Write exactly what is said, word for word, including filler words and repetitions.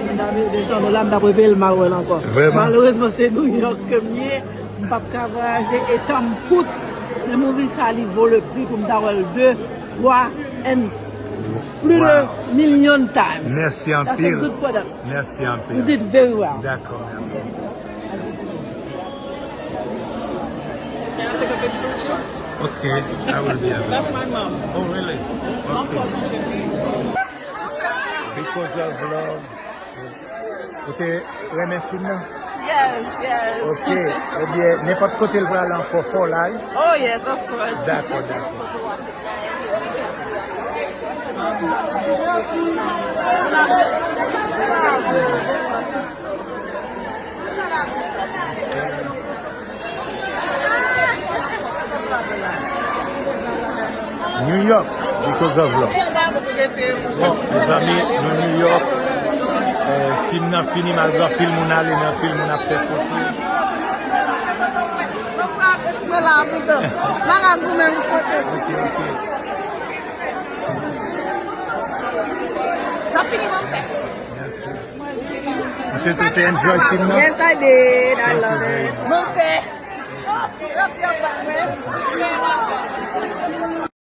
M ta mete san dola, m t ap repeye l, m pa wè l ankò. Vrèman? Malerezman, se New York ke m ye. M p ap ka vwayaje e tan m kout. Men movie sa, li vo le pri pou m ta wè l de, twa, and plus de million times. Mèsi anpil. That's a good product. Mèsi anpil. You did very well. Dakò, mèsi. May I take a picture with you? Okay, I will be available. That's my mom. Oh, really? Okay. Because of love. Ou te renmen fim nan? Yes, yes. Ok. Ebyen, nenpòt kote l pral ankò, fò w la, wi? Oh, yes, of course. Dakò, dakò. New York, because of love. Bon, mezanmi, nou New York. Eh, fim nan fini, malgre anpil moun ale, men anpil moun ap fè foto. Ok, ok. Mèsi. Misye tou te enjoy fim nan? Yes, I did. I love it. Mwen fè.